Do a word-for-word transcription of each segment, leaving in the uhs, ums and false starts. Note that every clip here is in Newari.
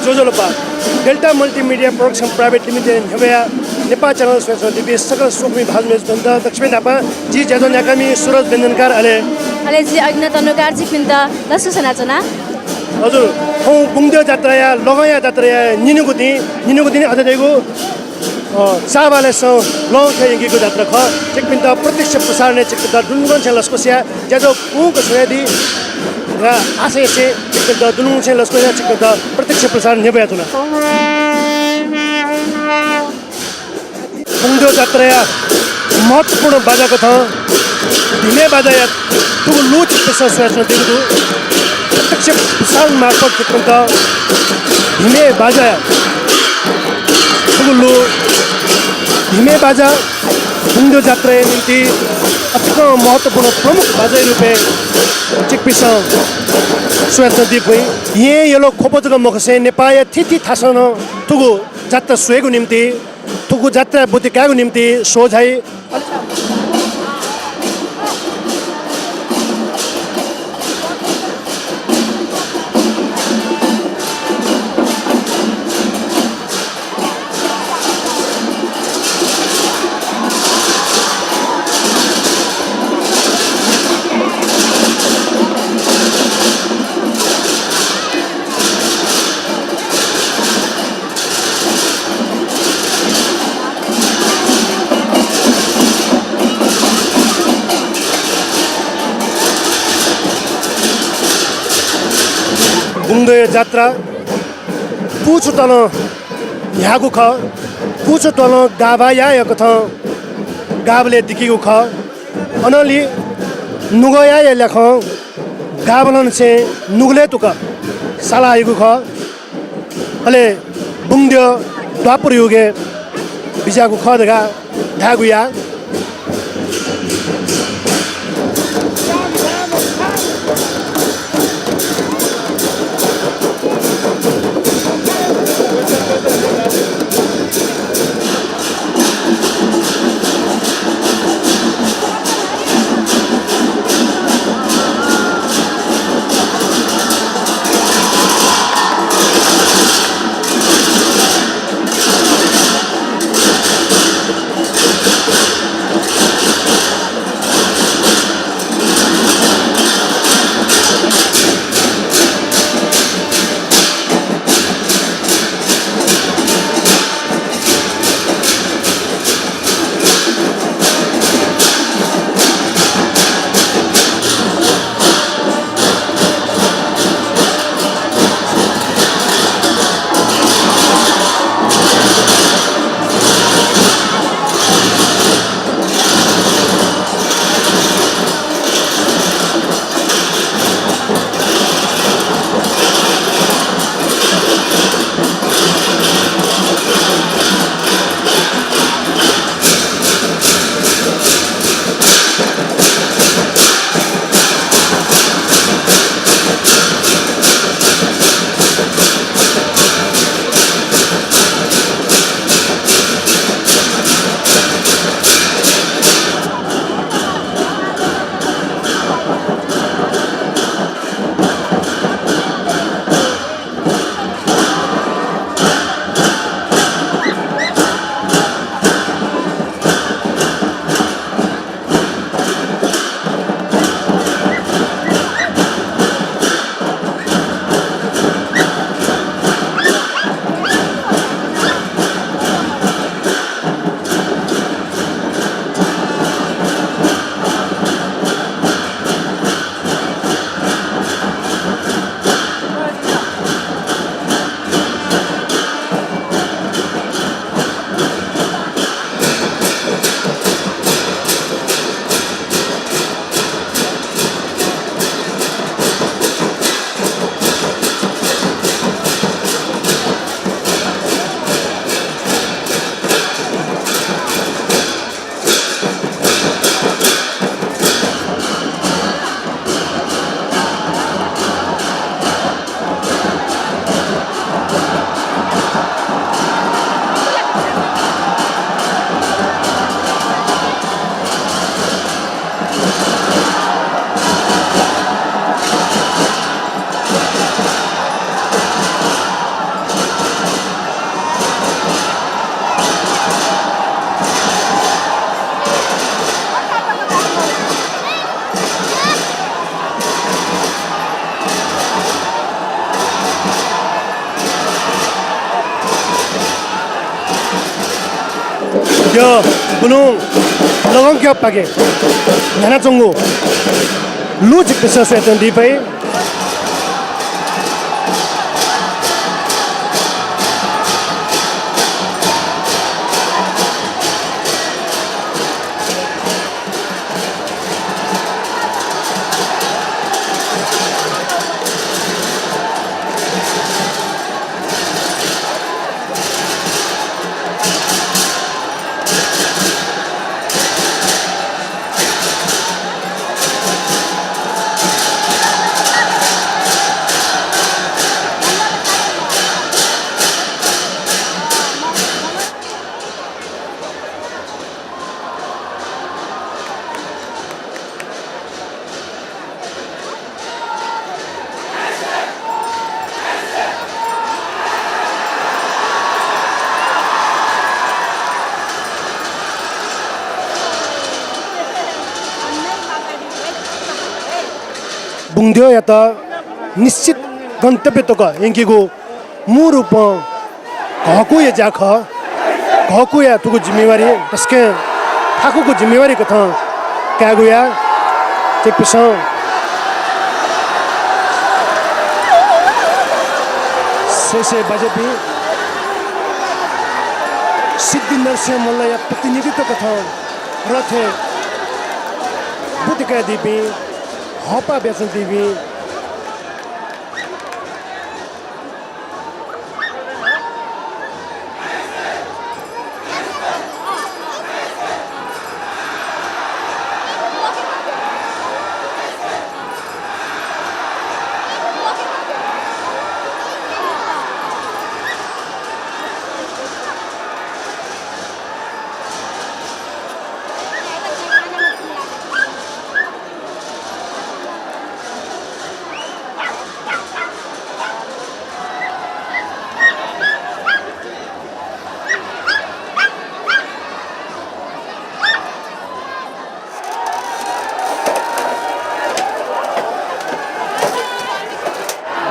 ज्वजलपा। Delta multimedia production private limited न्ह्यब्वया नेपाः च्यानल स्वयाच्वनादीपिं सकल स्वकुमि भाजु मय्जुपिन्त दक्वसिबें न्हापां जि ज्याझ्वः न्ह्याकामि सुरज व्यञ्जनकार, अले अले जि अग्ना तनुकार, छिकपिन्त लसकुस यानाच्वना। हजुर, थौं बुंगद्यः जात्राया, लगंया जात्राया निनिगू दिं, निनिगू दिं अथे धइगु अ, चाःबालय्सं लँ थें यंकीगु जात्रा खः। छिकपिन्त प्रत्यक्ष प्रसारणय् छिकपिन्त दुनुगलंनिसें लसकुस या। ज्याझ्वः पूवंक स्वयादी धकाः आशा यासें छिकपिन्त दुनुगलंनिसें लसकुस या। छिकपिन्त प्रत्यक्ष प्रसारण न्ह्यब्वयाच्वना। बुंगद्यः जात्राया महत्त्वपूर्ण बाजा कथं धिमे बाजाया थुगु लु छिकपिन्सं स्वयाच्वनादीगु दु। प्रत्यक्ष प्रसारण मार्फत छिकपिन्त धिमे बाजाया थुगु लु, धिमे बाजा बुंगद्यः जात्राया निंतिं अतिकं महत्त्वपूर्ण प्रमुख बाजाया रूपय् छिकपिन्सं स्वयाच्वनादी फुइ। येँ यल ख्वप जक मखुसें नेपाःया थीथी थासं नं थुगु जात्रा स्वयेगु निंतिं, थुगु जात्राय् ब्वति कायेगु निंतिं स्वझाइ। बुंगद्यः जात्रा पुचः त्वालं न्ह्याःगु खः। पुचः त्वालं गाभा याः याःकथं गाबलय् दिकीगु खः। अनंलि नुगः याः याः ल्याखं गाबलंनिसें नुगलय् तुक साला हइगु खः। अले बुंगद्यः द्वापर युगय् बिज्याःगु खः धकाः धायेगु याः। द्यः बुलुं लुगंक्यः पाखे न्ह्यानाच्वंगु लु छिकपिन्सं स्वयाच्वनादी फइ। बुंगद्यःयात निश्चित गन्तव्य तक यंकेगु मू रूपं घःकुःया ज्या खः। घःकुःया थुगु जिम्मेवारी तसकं थाकुगु जिम्मेवारी कथं कायेगु याये। छिकपिन्सं सय्‌सय् बाज्यापिं सिद्धिनरसिंह मल्लया प्रतिनिधित्व कथं रथय् बुँ तिकादीपिं, हःपाः बियाच्वनादीपिं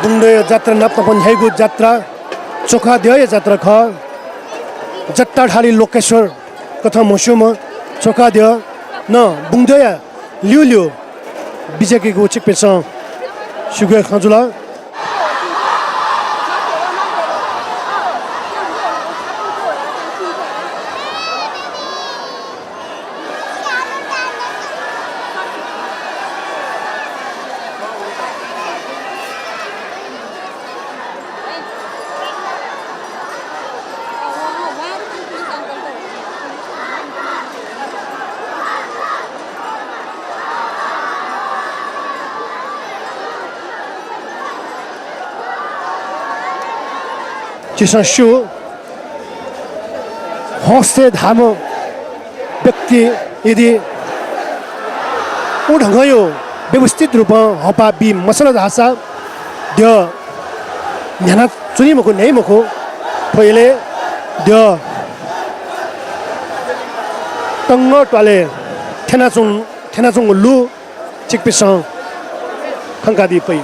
बुंगद्यःया जात्रा नाप नापं न्ह्याइगु जात्रा च्वखाद्यःया जात्रा खः। जट्टाधारी लोकेश्वर कथं म्हस्यूम्ह च्वखाद्यः नं बुंगद्यःया ल्यूल्यू बिज्याकीगु छिकपिन्सं स्यूगु खँ जुल। झीसं स्यू, हँसतय् धाःम्ह व्यक्ति यदि उ ढंगया व्यवस्थित रूपं हःपाः बी मसल धाःसा द्यः न्ह्यानाच्वनी मखु, न्ह्याइ मखु। थ्व इलय् द्यः तंगः त्वालय् थ्यनाच्वं-, थ्यनाच्वंगु लु छिकपिन्सं खंकादी फइ।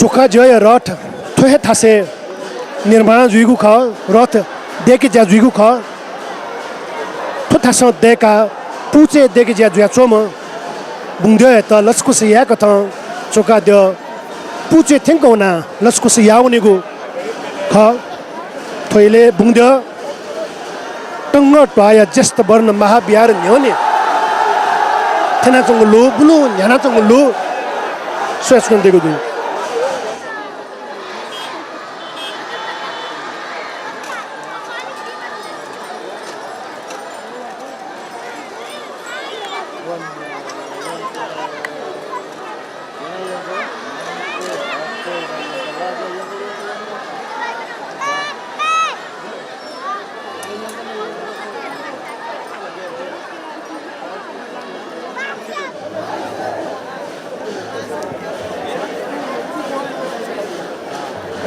बोकाज्योया रथ थ्व हे थासय् निर्माण जुइगु खः, रथ दय्के ज्या जुइगु खः। थ्व थासं दय्काः पुचय् दय्के ज्या जुयाच्वंम्ह बुंगद्यःयात लसकुस यायेकथं च्वकाद्यः पुचय् थ्यंक वनाः लसकुस याः वनेगु खः। थ्व इलय् बुंगद्यः टंगः ध्वाःया ज्येष्ठ वर्ण महाविहार न्ह्यःने थ्यनाच्वंगु लु, बुलुं न्ह्यानाच्वंगु लु स्वयाच्वनादीगु दु।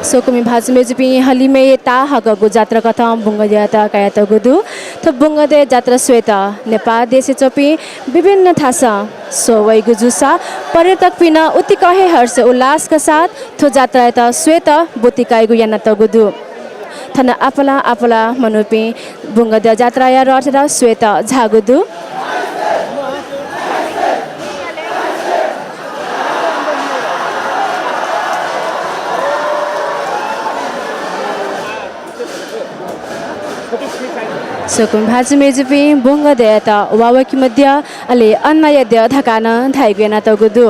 स्वकुमि भाजु मय्जुपिं, हलिमय् ताहाकःगु जात्राकथं बुंगद्यःयात कयातःगु दु। थ्व बुंगद्यः जात्रा स्वयेत नेपाः देशय् च्वंपिं विभिन्न थासं स्वः वइगु जूसा पर्यटकपिं नं उतिकं हे हर्ष उल्लासका साथ थ्व जात्रायात स्वयेत ब्वति काइगु यानातःगु दु। थन आपालं आपालं मनूपिं बुंगद्यः जात्राया रथयात स्वयेत झाःगु दु। स्वकुमि भाजु मय्जुपिं, बुंगद्यःयात वा वइकेम्ह द्यः अले अन्नया द्यः धकाः नं धाइगु यानातःगु दु।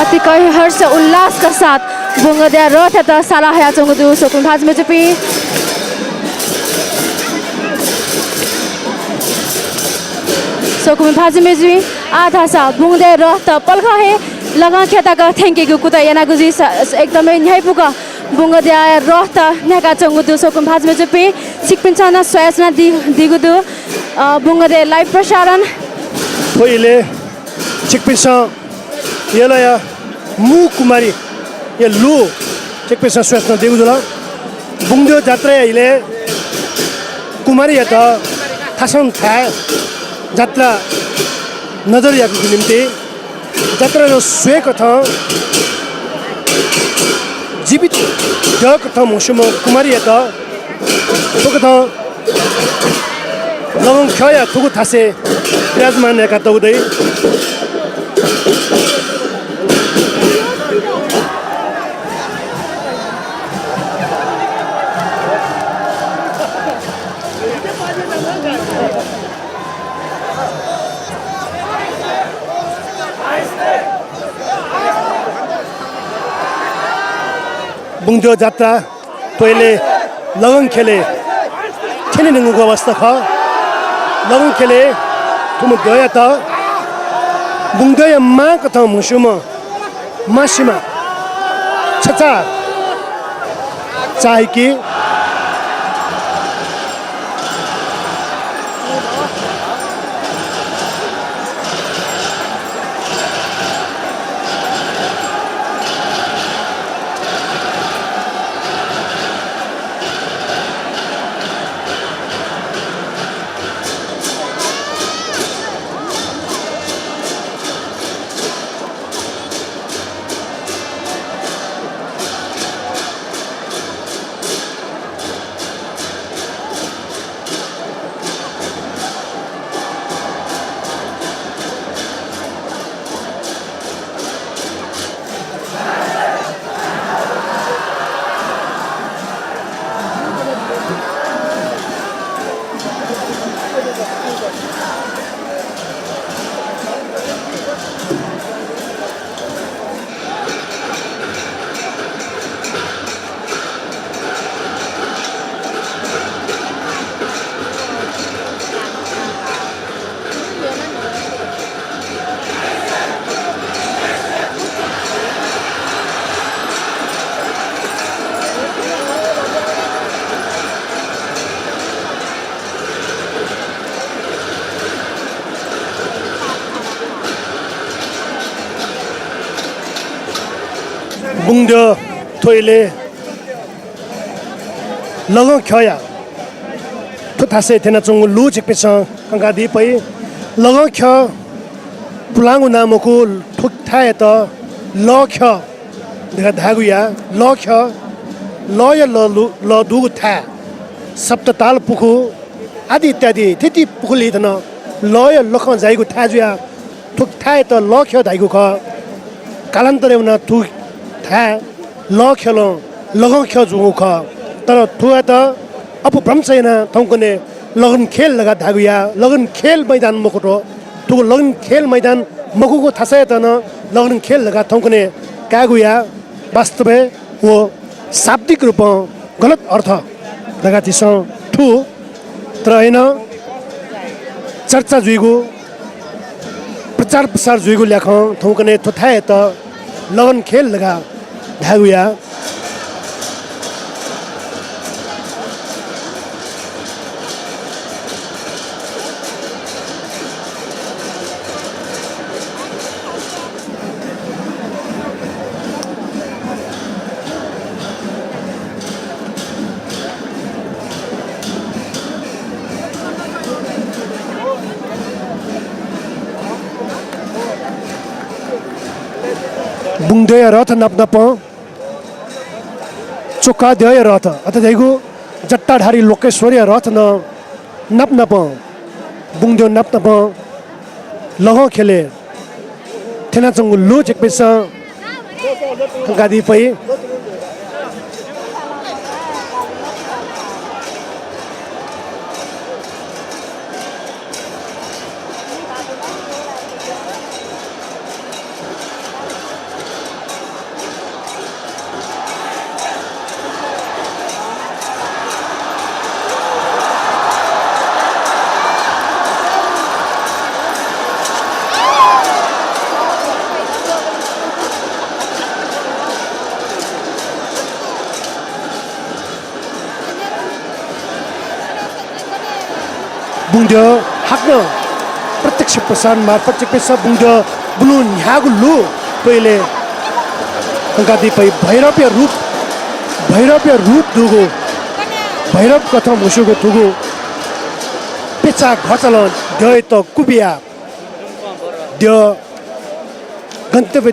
अतिकं हर्ष उल्लासका साथ बुंगद्यः रथयात साला हयाच्वंगु दु। स्वकुमि भाजु मय्जुपिं, स्वकुमि भाजु मय्जुपिं, आः धाःसा बुंगद्यः रथ पलख हे लगंखे तक थ्यंकेगु कुतः यानागु जुइसा एकदमै न्ह्याइपुक बुंगद्यः रथ न्ह्याकाच्वंगु दु। स्वकुमि भाजु मय्जुपिं, छिकपिन्सं नं स्वयाच्वनादी-, दीगु दु, अ, बुंगद्यः live प्रसारण। थ्व इलय् छिकपिन्सं यलया मू कुमारीया लु छिकपिन्सं स्वयाच्वनादीगु जुल। बुंगद्यः जात्राया इलय् कुमारीयात थासं थाय् जात्रा नजर याकूगु निंतिं जात्रायात स्वयेकथं जीवित दयेकथं म्हस्यूम्ह कुमारीयात थुकथं लगंख्यःया थुगु थासय् विराजमान याकातःगु दइ। बुंगद्यः जात्रा थ्व इलय् लगंख्यलय् थ्यनेधुंगु अवस्था खः। लगंख्यलय् थुम्ह द्यःयात बुंगद्यःया मांकथं म्हस्यूम्ह मांसिमा छचाः चाःहिकी। बुंगद्यः थ्व इलय् लगं ख्यःया थ्व थासय् थ्यनाच्वंगु लु छिकपिन्सं कंकादी फइ। लगं ख्यः पुलांगु नां मखु, थ्व थाय्‌यात लः ख्यः धकाः धायेगु या। लः ख्यः, लःया लः लु-, लः दुगु थाय्, सप्तताल पुखू आदि इत्यादि थीथी पुखुलिइ थन लःया लखं जाइगु थाय् जुयाः थ्व थाय्‌यात लः ख्यः धाइगु खः। कालान्तरय् वनाः थ्व थाय् लः ख्यलं लगं ख्यः जूगु खः। तर थ्वयात अपभ्रंश यानाः थौंकन्हय् लगन खेल धकाः धायेगु या। लगन खेल मैदान मखु थ्व। थुगु लगन खेल मैदान मखुगु थासय्‌यात नं लगन खेल धकाः थौंकन्हय् कायेगु या। वास्तवय् व शाब्दिक रूपं गलत अर्थ धकाः झीसं थू। तर अय्‌नं चर्चा जुइगु, प्रचार प्रसार जुइगु ल्याखं थौंकन्हय् थ्व थाय्‌यात लगन खेल धकाः धायेगु या। बुंगद्यःया रथ नापनापं चोखाद्यःया रथ, अथे धइगु जटाधारी लोकेश्वरया रथ नं नापनापं, बुंगद्यः नापनापं लगं ख्यलय् थ्यनाच्वंगु लु छिकपिन्सं कंकादी फइ। बुंगद्यः हाकनं प्रत्यक्ष प्रसारण मार्फत छिकपिन्सं बुंगद्यः बुलुं न्ह्याःगु लु पहिले कंकादी फइ। भैरवया रूप, भैरवया रूप दुगु, भैरव कथं म्हस्यूगु थुगु पेचा घचालं द्यःयात कुबिया द्यः गन्तव्य,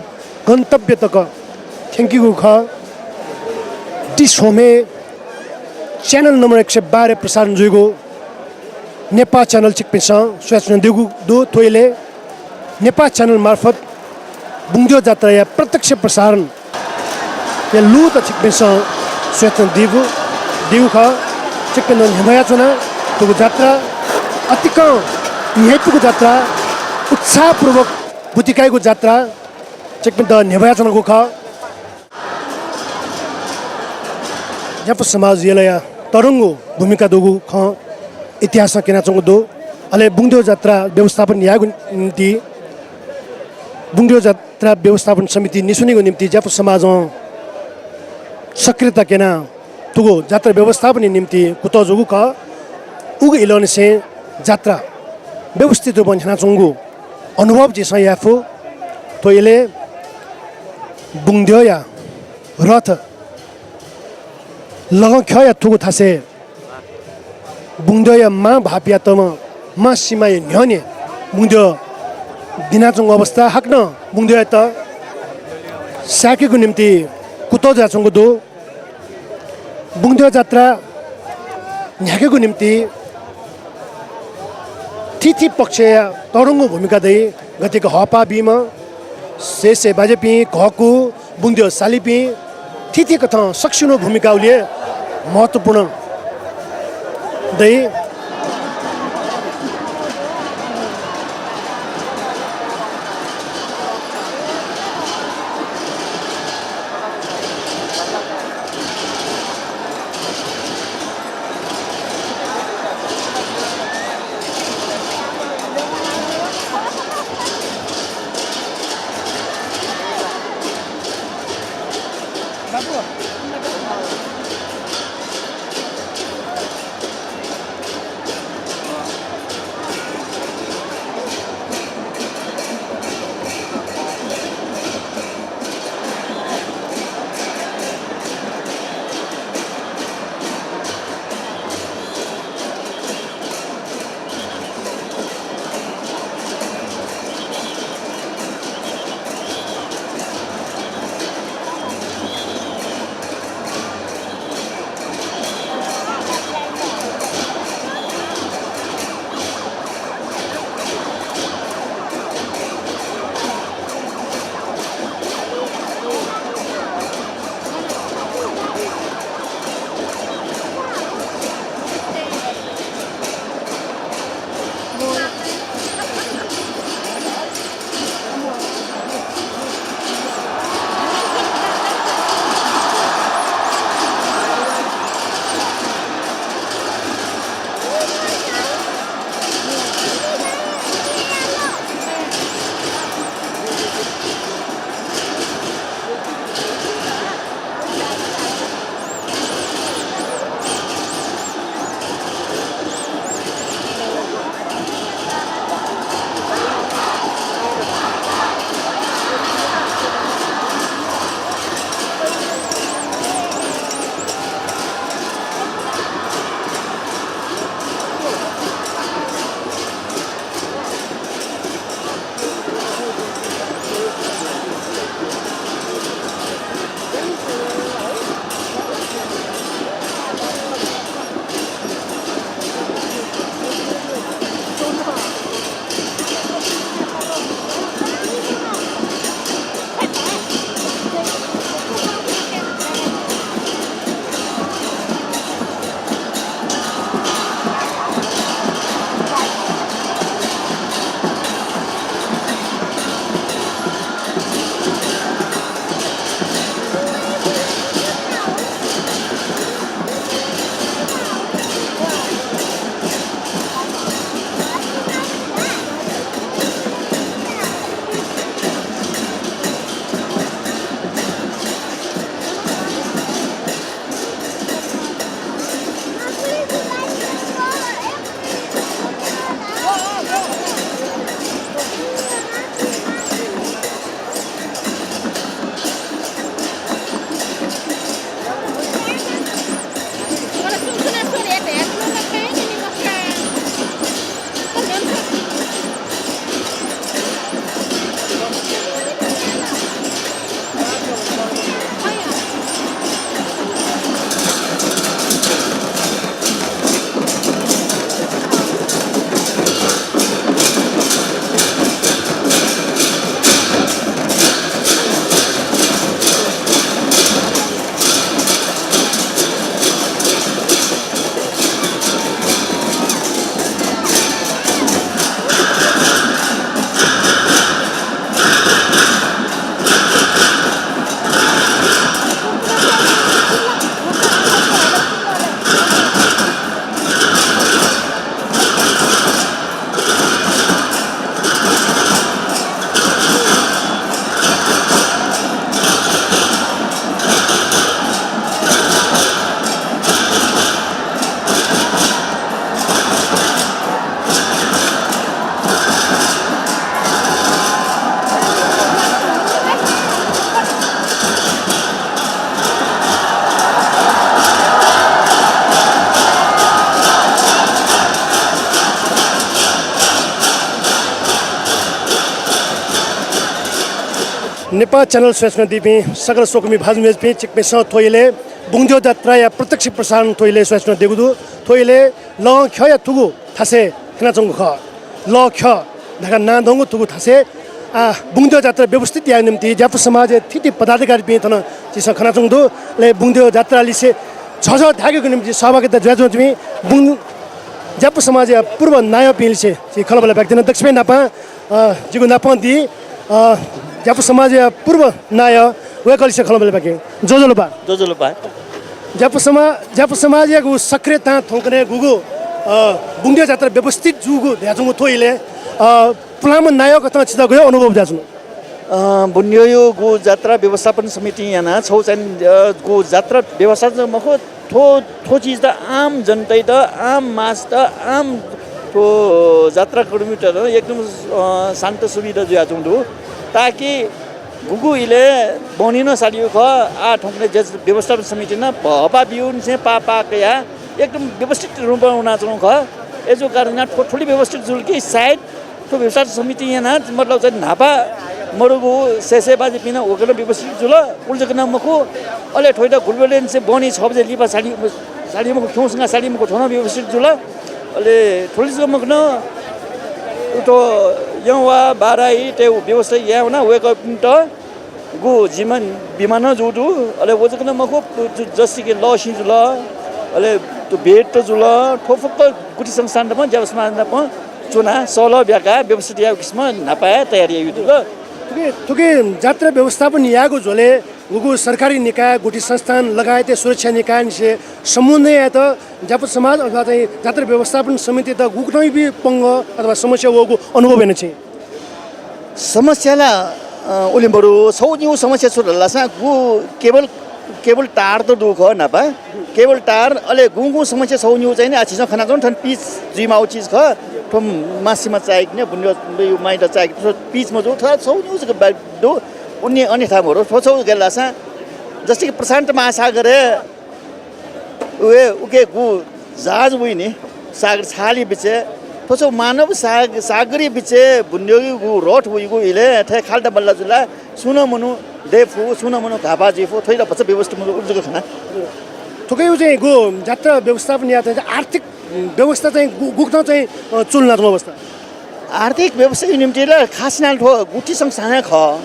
गन्तव्य तक थ्यंकीगु खः। दिस्वम्हे channel नम्बर एक सय बाह्र प्रसारण जुइगु नेपाः channel छिकपिन्सं स्वयाच्वनादीगु दु। थ्व इलय् नेपाः channel मार्फत बुंगद्यः जात्राया प्रत्यक्ष प्रसारणया लुत छिकपिन्सं स्वयाच्वनादीगु, दीगु खः। छिकपिन्त न्ह्यब्वयाच्वना। थुगु जात्रा अतिकं न्ह्यइपुगु जात्रा, उत्साहपूर्वक बुतिकाइगु जात्रा छिकपिन्त न्ह्यब्वयाच्वनागु खः। ज्यापु समाज यलया तःधंगु भूमिका दुगु खँ इतिहासं क्यनाच्वंगु दु। अले बुंगद्यः जात्रा व्यवस्थापन यायेगु निम्ति, बुंगद्यः जात्रा व्यवस्थापन समिति निस्वनेगु निम्ति ज्यापु समाजं सक्रियता क्यनाः थुगु जात्रा व्यवस्थापनया निम्ति कुतः जूगु खः। उगु इलंनिसें जात्रा व्यवस्थित रूपं न्ह्यानाच्वंगु अनुभव झीसं याये फु। थ्व इलय् बुंगद्यःया रथ लगं ख्यःया थुगु थासय् बुंगद्यःया मां भाःपियातःम्ह मां सीमाया न्ह्यःने बुंगद्यः दिनाच्वंगु अवस्था, हाकनं बुंगद्यःयात साय्‌केगु निम्ति कुतः जुयाच्वंगु दु। बुंगद्यः जात्रा न्ह्याकेगु निम्ति थीथी पक्षया तःधंगु भूमिका दइ। गथेकि हःपाः बीम्ह, सय्‌सय् बाज्यापिं, घःकू, बुंगद्यः सालीपिं, थीथी कथं सकसिनं भूमिका उलि हे महत्त्वपूर्ण दइ। नेपाः च्यानल स्वयाच्वनादीपिं सकल स्वकुमि भाजु मय्जुपिं छिकपिन्सं थ्व इलय् बुंगद्यः जात्राया प्रत्यक्ष प्रसारण थ्व इलय् स्वयाच्वनादीगु दु। थ्व इलय् लःख्यःया थुगु थासय् खनाच्वंगु खः। लःख्यः धकाः नां दंगु थुगु थासय् आः बुंगद्यः जात्रा व्यवस्थित यायेगु निंतिं ज्यापु समाजया थीथी पदाधिकारीपिं थन झीसं खनाच्वंगु दु। अले बुंगद्यः जात्रालिसे झःझः धायेकेगु निंतिं सहभागिता जुयाच्वंपिं बुं ज्यापु समाजया पूर्व नायःपिंलिसे झी खँल्हाबल्हा ब्याकेत नं दक्वसिबें न्हापां, अ, जिगु न्हापां दी, अ, ज्यापु समाजया पूर्व नायः वय्कःलिसे खँल्हाबल्हा ब्याकें ज्वजलपा। ज्वजलपा। ज्यापु समा-, ज्यापु समाजयागु सक्रियतां थौंकन्हय् गुगु, अ, बुंगद्यः जात्रा व्यवस्थित जूगु धयाच्वंगु थ्व इलय्, अ, पुलांम्ह नायः कथं छितः गय् अनुभव जुयाच्वन? अ, बुंगद्यःया गु जात्रा व्यवस्थापन समितिं यानाः छगू चाहिँ, अ, गु जात्रा व्यवस्थापन मखु, थ्व, थ्व चिज त आम जनतायात, आम मास्त, आम थ्व जात्रा कर्मीत एकदम, अ, शान्त सुविधा जुयाच्वंगु दु। ताकि गुगु इलय् बहनी नं सालीगु खः, आः थौंकन्हय् जज व्यवस्थापन समितिं नं भःपा ब्यूनिसें पाः पाः कयाः एकदम व्यवस्थित रूपं वनाच्वंगु खः। अय्जूगु कारणं थ्व थुलि व्यवस्थित जुल कि सायद थ्व व्यवस्थापन समितिं यानाः मतलब चाहिँ न्हापा मदुगु सय्‌सय् बाज्यापिं नं वय्कलं व्यवस्थित जुल, उलि जक नं मखु। अले थ्वयात गुलि बलय् निसें बहनी छ बजे लिपा साली, साली मखु, खिउँसंगा साली मखु, थ्व नं व्यवस्थित जुल। अले थुलि जक मखु नं थ्व यंवा बाराही तयेगु व्यवस्था याये वनाः वय्कःपिन्त गु जिम्मा बिमा नं जूगु दु। अले व जक नं मखु, जु-, जस्तै कि लःसिं जुल, अले थ्व बेत जुल, थ्व फुक्क गुथि संस्थां नाप, ज्यापु समाजं नाप च्वनाः सहलह ब्याकाः व्यवस्थित यायेगु किसिमं न्हापा हे तयारी याइगु दु। थुकी, थुकी जात्रा व्यवस्थापन यायेगु झ्वलय् गुगु सरकारी निकाय, गुथि संस्थान लगायतया सुरक्षा निकायंनिसें समन्वय यायेत ज्यापु समाज अथवा चाहिँ जात्रा व्यवस्थापन समितियात गुकथं इपिं पंगः अथवा समस्या वःगु अनुभव यानाछी? समस्या ला, अ, उलि मदु। छगू निगू समस्या छु धाःसा गु केबल, केबल तार त दु खः न्हापा। केबल तार, अले गुगु समस्या छगू निगू चाहिँ नि, आ, झीसं खनाच्वंगु थन पिच जुइमाःगु चिज खः। थ्व मासिमा चायेकिने, बुंगद्यः माइत चायेकिने, थ्व पिच मजू, थ्व छगू निगू जक बा-, दु। उन्ने अन्यथा मरु। थ्व छगू गय् धाःसा, जस्तै कि प्रशान्त महासागरय् व उके गु जहाज वइ नि, सागर छालया बिचय्, थ्व छगू मानव साग-, सागरया बिचय् बुंगद्यःगु रथ वइगु इलय् थथे खाल्टा बल्ला जुल ला, सुं नं मनू दये फु, सुं नं मनू घाःपाः जुइ फु, थ्वयात भचा व्यवस्थित मजू, उलि जक खना। थुकिया चाहिँ गु जात्रा व्यवस्थापन यायेत चाहिँ आर्थिक व्यवस्था चाहिँ गु-, गुकथं चाहिँ, अ, च्वनाच्वंगु अवस्था? आर्थिक व्यवस्थाया निम्ति ला खास यानाः थ्व गुथि संस्थान हे खः।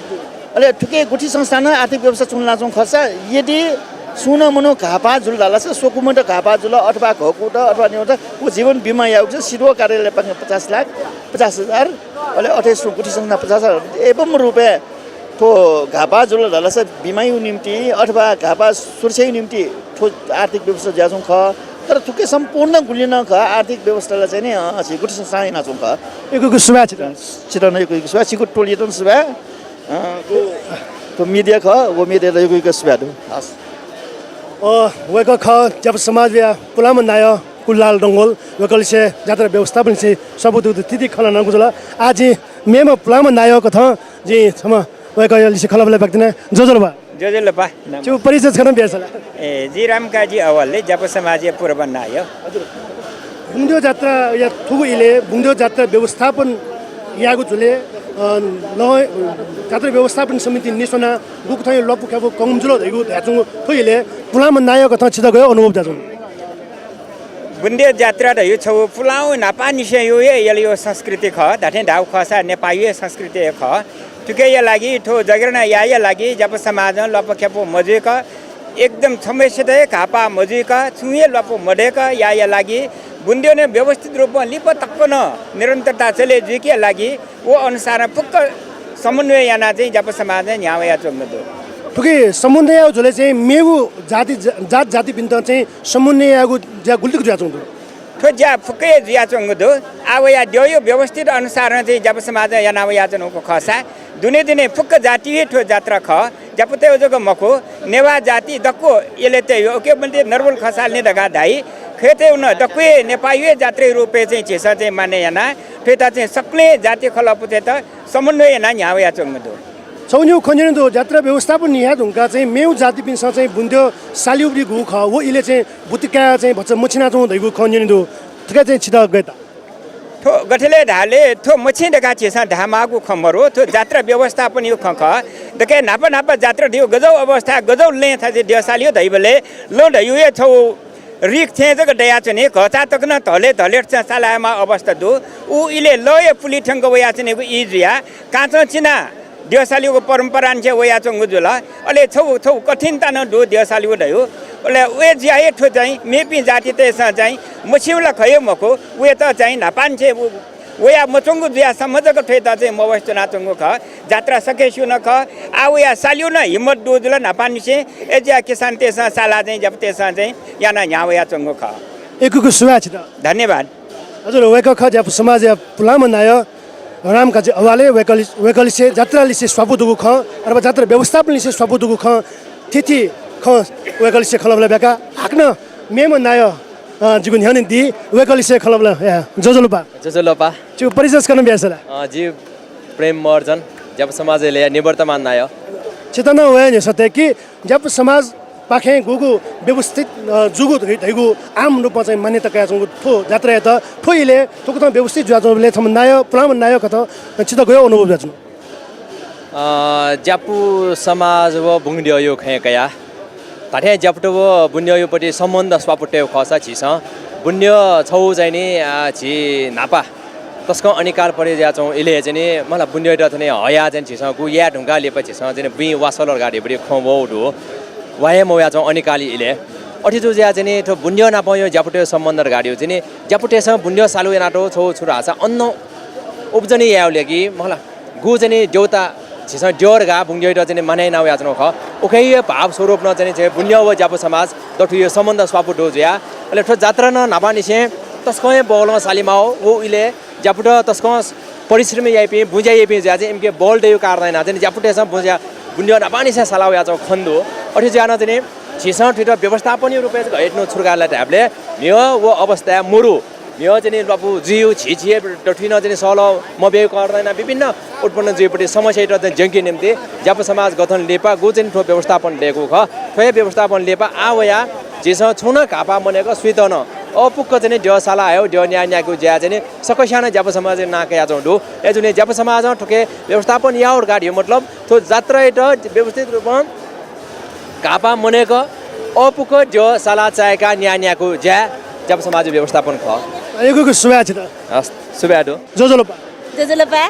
अले थुके गुथि संस्थानं आर्थिक व्यवस्था च्वनाच्वंगु खःसा, यदि सुं नं मनू घाःपाः जुल धाःसा, स्वकुमित घाःपाः जुल अथवा घःकुत अथवा न्यंकुत, व जीवन बिमा याःगु सिधः कार्यालयपाखें पचास लाख, पचास हजार, अले अथे सु गुथि संस्थानं पचास हजार, एवं रूपय् थ्व घाःपाः जुल धाःसा बिमाया निम्ति अथवा घाःपाः सुरक्षाया निम्ति थ्व आर्थिक व्यवस्था जुयाच्वंगु खः। तर थुके सम्पूर्ण गुलि नं खः आर्थिक व्यवस्था ला चाहिँ नि, अ, झी गुथि संस्थानं यानाच्वंगु खः। यक्व यक्व सुभाय् छितः। छितः नं यक्व यक्व सुभाय्, छिगु टोलीयात नं सुभाय्। अ, गु, थ्व media खः, व media-यात यक्व यक्व सुभाय् दु। हस्। अ, वय्कः खः ज्यापु समाजया पुलांम्ह नायः कुललाल डंगोल, वय्कःलिसे जात्रा व्यवस्थापनलिसे स्वापू दुगु थीथी खँ ल्हानागु जुल। आः जिं मेम्ह पुलांम्ह नायः कथं जिं छम्ह वय्कःयालिसे खँल्हाबल्हा ब्याकेत नं ज्वजलपा। ज्वजलपा। छिगु परिचय छकः नं बियादिसँ ला? ए, जि रामकाजी अवल, ज्यापु समाजया पूर्व नायः। हजुर। बुंगद्यः जात्राया थुगु इलय् बुंगद्यः जात्रा व्यवस्थापन यायेगु झ्वलय्, अ, ल-, जात्रा व्यवस्थापन समितिं नीस्वनाः गुकथं ल्वापु ख्यापु कंगु जुल धइगु धयाच्वंगु थ्व इलय् पुलांम्ह नायः कथं छितः गय् अनुभव जुयाच्वन? बुंगद्यः जात्रा धइगु छगू पुलांगु न्हापांनिसेंया हे यलया संस्कृति खः। धात्थें धाःगु खःसा नेपाःया हे संस्कृति हे खः। थुकिया लागि थ्व जागरण यायेया लागि ज्यापु समाजं ल्वापु ख्यापु मजुइक, एकदम छम्हय्सित हे घाःपाः मजुइक, छुं हे ल्वापु मदय्क यायेया लागि बुंगद्यःनं व्यवस्थित रूपं लिपा तक नं निरन्तरता चले जुइकेया लागि व अनुसारं फुक्क समन्वय यानाः चाहिँ ज्यापु समाजं न्ह्याः वयाच्वंगु दु। थुकी समन्वय याःगु झ्वलय् चाहिँ मेगु जाति, जा-, जात जातिपिन्त चाहिँ समन्वय यायेगु ज्या गुलि तक जुयाच्वंगु दु? थ्व ज्या फुक्कया जुयाच्वंगु दु। आः वयाः द्यःया व्यवस्थित अनुसारं चाहिँ ज्यापु समाजं याना वयाच्वंगु खःसा दुने दुने फुक्क जाति हे थ्व जात्रा खः। ज्यापुतय् जक मखु, नेवाः जाति दक्व यलय् तय्, उके मध्ये नर्बुल खसाल नि धकाः धाइ। खय्‌तय् नं दक्व हे नेपाःया जात्रा रूपय् चाहिँ झीसं चाहिँ मान्य यानाः थ्वयात चाहिँ सकलें जाति खलःपुतय्‌त समन्वय यानाः न्ह्याः वयाच्वंगु दु। छगू निगू खँ न्यने दु, जात्रा व्यवस्थापन याये धुंकाः चाहिँ मेगु जातिपिन्सं चाहिँ बुंगद्यः सालीगु खः, व इलय् चाहिँ बुत्ति काय् चाहिँ भचा मछिनाच्वंगु धइगु खँ न्यने दु। थुकिया चाहिँ छितः गय् ताः? थ्व गथे लय् धाःले थ्व मछिं धकाः झीसं धायेमाःगु खँ मरु, थ्व जात्रा व्यवस्थापनया खँ खः। दकलय् न्हापा न्हापा जात्रा धइगु गज्याःगु अवस्था, गज्याःगु लँय् थासय् द्यः सालेगु धइबलय् लँ धइगु हे छगू रिख थें जक दयाच्वनी। घःचाः तक नं धलेत धलेत सालायेमाःगु अवस्था दु। उ इलय् लःया पुलि थ्यंक वयाच्वनीगु ई जुयाः काँचं चिनाः द्यः सालेगु परम्परांनिसें वयाच्वंगु जुल। अले छगू छगू कठिनता नं दु द्यः सालेगु धइगु। अले व जुयाः हे थ्व चाहिँ मेपिं जातितय्सं चाहिँ मछिं ला खः हे मखु, वयात चाहिँ न्हापांनिसें व-, वया मच्वंगु जुयाः सम्म जक थ्वयात चाहिँ मवसे च्वनाच्वंगु खः। जात्रा सकेस्यू नं खः। आः वयाः सालेगु नं हिम्मत दु जुल न्हापांनिसें। अय् जुयाः किसानतय्सं सालाः चाहिँ ज्यापुतय्सं चाहिँ यानाः न्ह्याः वयाच्वंगु खः। यक्व यक्व सुभाय् छितः। धन्यवाद। हजुर, वय्कः खः ज्यापु समाजया पुलांम्ह नायः रामकाजी अवाले। वय्कःलि-, वय्कःलिसे जात्रालिसे स्वापू दुगु खँ, अथवा जात्रा व्यवस्थापनलिसे स्वापू दुगु खँ, थीथी खँ वय्कःलिसे खँल्हाबल्हा ब्याका। हाकनं मेम्ह नायः, अ, जिगु न्ह्यःने दी, वय्कःलिसे खँल्हाबल्हा याये। ज्वजलपा। ज्वजलपा। छिगु परिचय छकः नं बियादिसँ ला? अ, जि प्रेम महर्जन, ज्यापु समाजय् ल्यया निवर्तमान नायः। छितः नं वये न्ह्यसः तय्के ज्यापु समाजपाखें गुगु व्यवस्थित, अ, जूगु धइ-, धइगु आम रूपं चाहिँ मान्यता कयाच्वंगु थ्व जात्रायात थ्व इलय् थुकथं व्यवस्थित जुयाच्वंबलय् छम्ह नायः, पुलांम्ह नायः कथं छितः गय् अनुभव जुयाच्वन? अ, ज्यापु समाज व बुंगद्यःया खँय् कयाः धात्थें ज्यापुत व बुंद्यःयापट्टि सम्बन्ध स्वापू तयेगु खःसा झीसं बुंद्यः छगू चाहिँ नि, अ, झी न्हापा तसकं अनिकाल परे जुयाच्वंगु इलय् चाहिँ नि, मला बुंद्यःयात थन हयाः चाहिँ झीसं गु याये धुंकाः लिपा झीसं चाहिँ नि बुँइ वासः लः धकाः धइबलय् खँ वःगु दु। वा हे मवयाच्वंगु अनिकालया इलय्। अथे जूगु जुयाः चाहिँ नि थ्व बुंद्यः नापं यो ज्यापुतय् सम्बन्ध धकाः धइगु चाहिँ नि ज्यापुतय्सं बुंद्यः सालेगु यानातःगु छगू छु धाःसा अन्न उब्जनी यायेगु लागि मला गु चाहिँ नि द्यःता झीसं द्यः धकाः बुंद्यःयात चाहिँ नि मानय् याना वयाच्वनागु खः। उकिया भाव स्वरूपं नं चाहिँ नि झी बुंद्यः व ज्यापु समाज दथुया सम्बन्ध स्वापू दुगु जुयाः। अले थ्व जात्रा नं न्हापांनिसें तसकं हे बल्लं सालेमाःगु व इलय् ज्यापुत तसकं परिश्रम याइपिं, बुँज्या याइपिं जुयाः चाहिँ इमिके बल दइगु कारणं यानाः चाहिँ नि ज्यापुतय्सं बुँज्या, बुंद्यः न्हापांनिसें साला वयाच्वंगु खने दु। अथे जुयाः नं चाहिँ नि झीसं थुइत व्यवस्थापनया रूपय् जक हयातुं छु धकाः ला धायेबलय् म्हिगः व अवस्थाय् मरु, म्हिगः चाहिँ नि ल्वापु जुइगु, झिझिया दथुइ नं चाहिँ नि सहलह मब्यूगु कारणं यानाः विभिन्न उत्पन्न जुइगुपट्टि समस्यायात चाहिँ नि ज्यंके निम्ति ज्यापु समाज गठन लिपा गु चाहिँ नि थ्व व्यवस्थापन दयेकूगु खः। थ्व हे व्यवस्थापन लिपा आः वयाः झीसं छुं नं घाःपाः मनेक सुइत नं अःपुक चाहिँ नि द्यः साला हयेगु, द्यः न्याः न्यायेगु ज्याय् चाहिँ नि सकसियां नं ज्यापु समाजं नां कयाच्वंगु दु। अय्जूगुलिं ज्यापु समाजं थुके व्यवस्थापन यायेगु धकाः धइगु मतलब थ्व जात्रायात व्यवस्थित रूपं घाःपाः मनेक अःपुक द्यः साला चाय्काः न्याः न्यायेगु ज्याय् ज्यापु समाजया व्यवस्थापन खः। यक्व यक्व सुभाय् छितः। हस्, सुभाय् दु। ज्वजलपा। ज्वजलपा।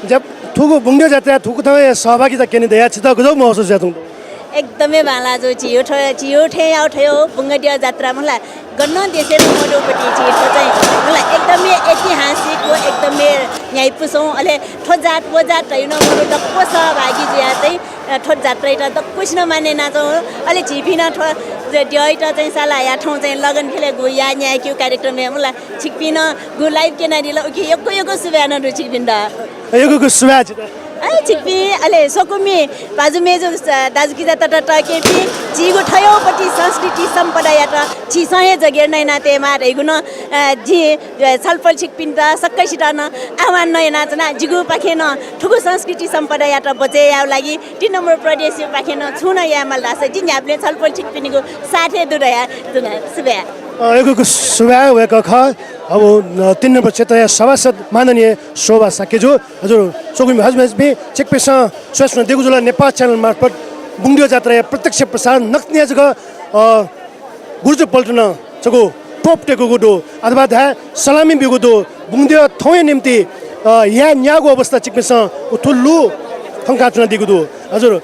ज्यापु थुगु बुंगद्यः जात्राय् थुकथं हे सहभागिता क्यने दयाः छितः गज्याःगु महसुस जुयाच्वंगु दु? एकदम हे बांलाः जू। झीगु थ्व, झीगु थें याःगु थ्व बुंगद्यः जात्रा मला गनं देशय् नं मदुगुपट्टि झी थ्व चाहिँ मला एकदम हे ऐतिहासिक व एकदम हे न्ह्याइपुसे, अले थ्व जात व जात धइगु नं मरु, दक्व सहभागी जुयाः चाहिँ अ, थ्व जात्रायात दक्वसिनं मानय् यानाच्वंगु। अले झीपिं नं थ्व ज-, द्यःयात चाहिँ साला हयाः थौं चाहिँ लगन ख्यलय् गु याः न्यायेकेगु कार्यक्रमय् मला छिकपिं नं गु live क्यनादिल। उकिं यक्व यक्व सुभाय् नं दु छिकपिन्त। यक्व यक्व सुभाय् छितः। अ, छिकपिं अले स्वकुमि भाजु मय्जु, अ, दाजुकिजा तताकेहेँपिं झीगु थज्याःगु पट्टि संस्कृति सम्पदायात झीसं हे जगेर्ना याना तयेमाः धइगु नं, अ, जिं, अ, छलपोल छिकपिन्त सकसितं नं आह्वान नं यानाच्वना। जिगुपाखें नं थुगु संस्कृति सम्पदायात बचय् यायेगु लागि तीन नम्बर प्रदेशयापाखें नं छुं नं यायेमाल धाःसा जि न्ह्याबलें छलपोल छिकपिनिगु साथ हे दु धयाच्वना। सुभाय्। अ, यक्व यक्व सुभाय् वय्कः खः। अब, अ, तीन नम्बर क्षेत्रया सभासद माननीय शोभा शाक्यजु। हजुर, स्वकुमि भाजु मय्जुपिं, छिकपिन्सं स्वयाच्वनादीगु जुल नेपाल च्यानल मार्फत बुंगद्यः जात्राया प्रत्यक्ष प्रसारण नकतिनि जक, अ, गुर्जु पल्टनं छगू तोप त्वःतेकूगु दु, अथवा धाये सलामी ब्यूगु दु। बुंगद्यः थौंया निंतिं, अ, याये न्याःगु अवस्था छिकपिन्सं उथुल्लु खंकाच्वनादीगु दु। हजुर,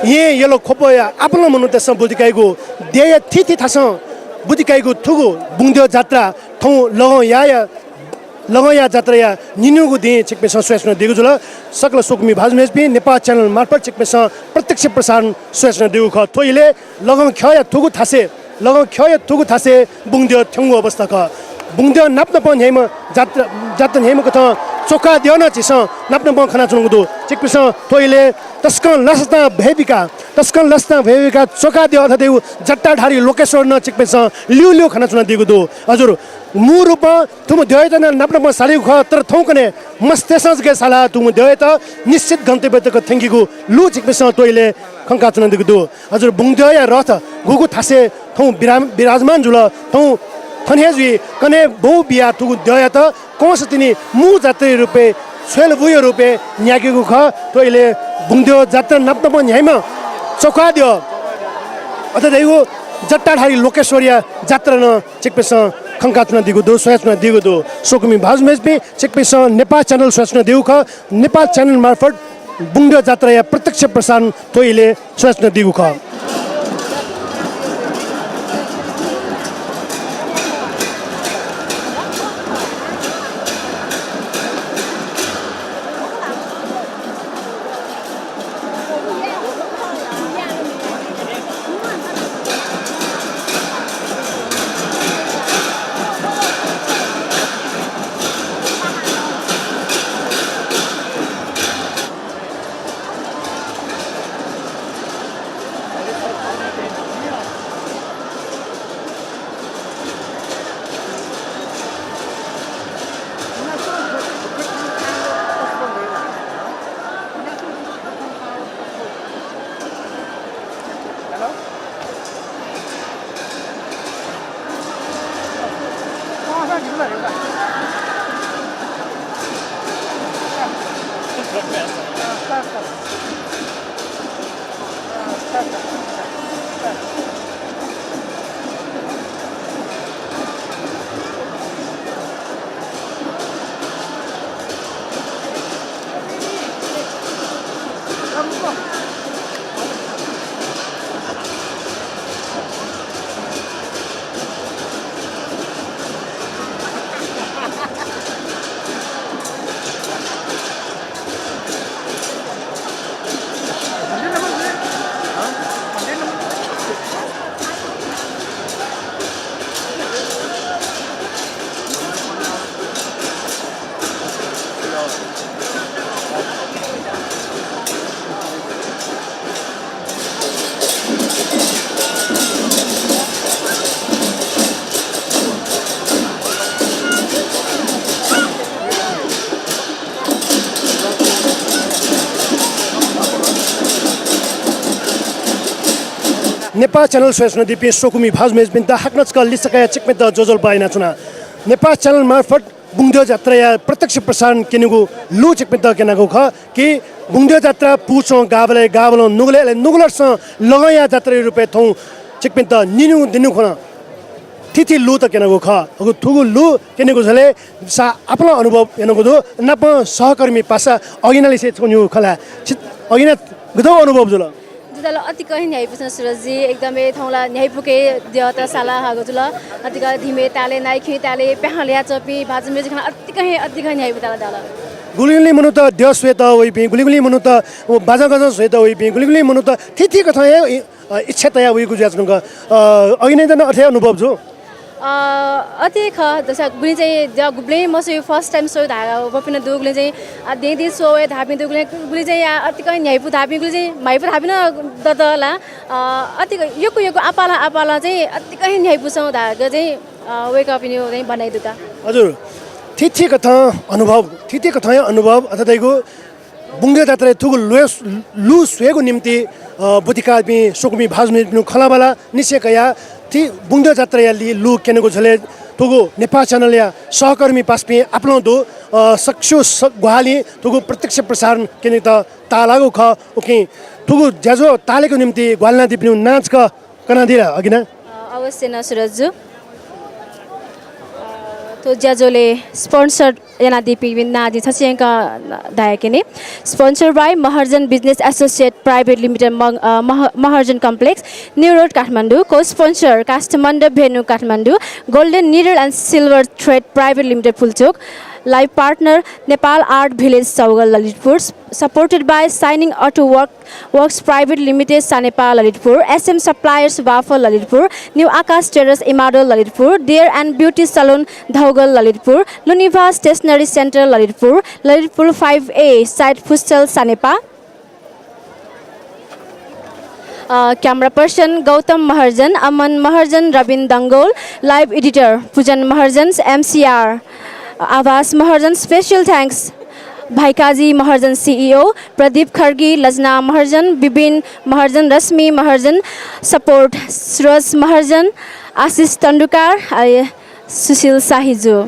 येँ यल ख्वपया आपालं मनूतय्सं बुद्धि काइगु, देय्या थीथी थासं बुद्धि काइगु थुगु बुंगद्यः जात्रा थौं लगं याःया लगंया जात्राया निन्हुगु दिं छिकपिन्सं स्वयाच्वनादीगु जुल। सकल स्वकुमि भाजु मय्जुपिं, नेपाल च्यानल मार्फत छिकपिन्सं प्रत्यक्ष प्रसारण स्वयाच्वनादीगु खः। थ्व इलय् लगं ख्यःया थुगु थासय्, लगं ख्यःया थुगु थासय् बुंगद्यः थ्यंगु अवस्था खः। बुंगद्यः नापनापं न्ह्याइम्ह जात्रा, जात्रा न्ह्याइम्ह कथं च्वकाद्यः नं झीसं नापनापं खनाच्वनागु दु। छिकपिन्सं थ्व इलय् तसकं लसतां भ्वय् बिकाः, तसकं लसतां भ्वय् बिकाः च्वकाद्यः अथे धइगु जटाधारी लोकेश्वर नं छिकपिन्सं ल्यूल्यू खनाच्वनादीगु दु। हजुर, मू रूपं थुम्ह द्यःयात नं नापनापं सालीगु खः, तर थौंकन्हय् मस्तय्सं जक सालाः थुम्ह द्यःयात निश्चित गन्तव्य तक थ्यंकीगु लु छिकपिन्सं थ्व इलय् खंकाच्वनादीगु दु। हजुर, बुंगद्यःया रथ गुगु थासय् थौं विराम-, विराजमान जुल, थौं थन हे जुइ कन्हय् बौ बियाः थुगु द्यःयात कंस तिनि मू जात्राया रूपय्, छ्वय्‌ल बुया रूपय् न्ह्याकेगु खः। थ्व इलय् बुंगद्यः जात्रा नाप नापं न्ह्याइम्ह चक्वाः द्यः अथे धइगु जट्टाधारी लोकेश्वरया जात्रा नं छिकपिन्सं खंकाच्वनादीगु दु, स्वयाच्वनादीगु दु। स्वकुमि भाजु मय्‌जुपिं, छिकपिन्सं नेपाः च्यानल स्वयाच्वनादीगु खः। नेपाः च्यानल मार्फत बुंगद्यः जात्राया प्रत्यक्ष प्रसारण थ्व इलय् स्वयाच्वनादीगु खः। नेपाः च्यानल स्वयाच्वनादीपिं स्वकुमि भाजु मय्‌जुपिन्त हाकनं छकः लिसः कयाः छिकपिन्त ज्वजलपा यानाच्वना। नेपाः च्यानल मार्फत बुंगद्यः जात्राया प्रत्यक्ष प्रसारण क्यनेगु लु छिकपिन्त क्यनागु खः कि बुंगद्यः जात्रा पूच्वं गाबलय्, गाबलं नुगलय्, अले नुगलंनिसें लगंया जात्राया रूपय् थौं छिकपिन्त निन्हु दिन्हु खन थीथी लुत क्यनागु खः। अले थुगु लु क्यनेगु झ्वलय् सा आपालं अनुभव यानागु दु, नापं सहकर्मी पासा अघिनालिसे छकः न्ह्यः खँ ल्हाये। छि-, अघिना गथे अनुभव जुल? जुल, अतिकं हे न्ह्याइपुसे सुरजजी, एकदमै थौं ला न्ह्याइपुके द्यःत साला हाःगु जुल। अतिकं धिमे तालय्, नाइखिं तालय् प्याहां ल्ह्याच्वंपिं भाजु मय्‌जु खनाः अतिकं हे, अतिकं हे न्ह्याइपु ताल धाल। गुलिं गुलिं मनूत द्यः स्वयेत वइपिं, गुलिं गुलिं मनूत व बाजा गजं स्वयेत वइपिं, गुलिं गुलिं मनूत थीथी कथं हे, अ, इच्छा तयाः वइगु जुयाच्वंगु। अ, अघिनायात नं अथे अनुभव जू? अ, अथे खः, जसा गुलिं चाहिँ द्यः गुबलें मस्वइ, first time स्वइ धाःपिं नं दु, गुलिं चाहिँ, अ, दें दें स्वः वये धाःपिं दु, गुलिं, गुलिं चाहिँ, अ, अतिकं न्ह्याइपु धाःपिं, गुलिं चाहिँ म्हाइपु धाःपिं नं दत ला। अ, अतिकं यक्व यक्व आपालं आपालं चाहिँ अतिकं हे न्ह्याइपुसे धाःगु चाहिँ, अ, वय्‌कःपिनिगु चाहिँ भनाइ दु का। हजुर, थीथी कथं अनुभव, थीथी कथं हे अनुभव अथे धइगु बुंगद्यः जात्राय् थुगु लु, लु स्वयेगु निंतिं, अ, ब्वति काःपिं स्वकुमि भाजु मय्‌जुपिनिगु खँल्हाबल्हा निसें कयाः थ्व बुंगद्यः जात्राया लि, लु क्यनेगु झ्वलय् थुगु नेपाः च्यानलया सहकर्मी पासापिं आपालं दु, अ, सकसिगु स-, ग्वाहालिं थुगु प्रत्यक्ष प्रसारण क्यनेत ताःलाःगु खः। उकिं थुगु ज्याझ्वः ताःलेगु निंतिं ग्वाहालि यानादीपिनिगु नां छकः कनादी ला अघिना? अ, अवश्य नं सुरजजु। अ, थ्व ज्याझ्वलय् sponsor यानादीपिं नां जिं छसिएंक धयाक्यने। Sponsor by Maharjan Business Associate Private Limited, मग-, अ, मह-, Maharjan Complex, New Road, Kathmandu. Co-sponsor Kasthamandap Venue, Kathmandu. Golden Needle and Silver Thread Private Limited, Pulchowk. Live partner Nepal Art Village, Chaughar, Lalitpur. Supported by Shining Auto Work Works Private Limited, Sanepal, Lalitpur, SM Suppliers, Waphal, Lalitpur, new Akash Traders, Imadol, Lalitpur, Dare and Beauty Salon, Dhaugal, Lalitpur, Luniva Stationery Center, Lalitpur, Lalitpur five A site, Phuschal, Sanepa. Uh, camera person Gautam Maharjan, Aman Maharjan, रबिन दंगोल, live editor पुजन महर्जन, एमसीआर आभास महर्जन, special thanks भाइकाजी महर्जन, सिइओ प्रदीप खड्गी, लजना महर्जन, बिबिन महर्जन, रश्मि महर्जन, support सुरज महर्जन, आशिष तण्डुकार, अ, सुशील शाही जु।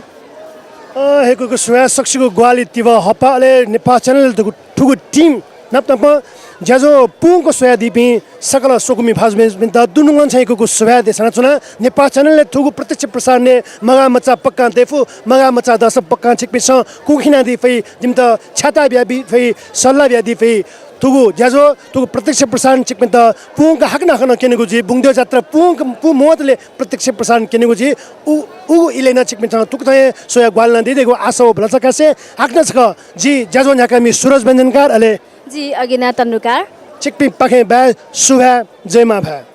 अ, हय्‌कूगु स्वया सकसिगु ग्वाहालि तिबः हःपाः, अले नेपाः च्यानल थुगु, थुगु team नाप नाप ज्याझ्वः पूवंक स्वयादीपिं सकल स्वकुमि भाजु मय्‌जुपिन्त दुनुगलंनिसें हय्‌कूगु सुभाय् देछानाच्वना। नेपाः च्यानलय् थुगु प्रत्यक्ष प्रसारणय् मगाः मचा पक्कां दयेफु, मगाः मचा दःसा पक्कां छिकपिन्सं कुखिनादी फइ, जिमित छ्याता बियादी फइ, सल्लाह बियादी फइ। थुगु ज्याझ्वः, थुगु प्रत्यक्ष प्रसारण छिकपिन्त पूवंक हाकनं हाकनं क्यनेगु जुइ, बुंगद्यः जात्रा पूवंक पू मवतले प्रत्यक्ष प्रसारण क्यनेगु जुइ। उ, उगु इलय् नं छिकपिन्सं थुकथं हे स्वया ग्वाहालि यानादीगु आशा व भलसा कासें हाकनं छकः जि ज्याझ्वः न्ह्याकामि सुरज व्यञ्जनकार, अले जि अगिना तण्डुकार। छिकपिंपाखें बाय्, सुभाय्, जय मांभाय्।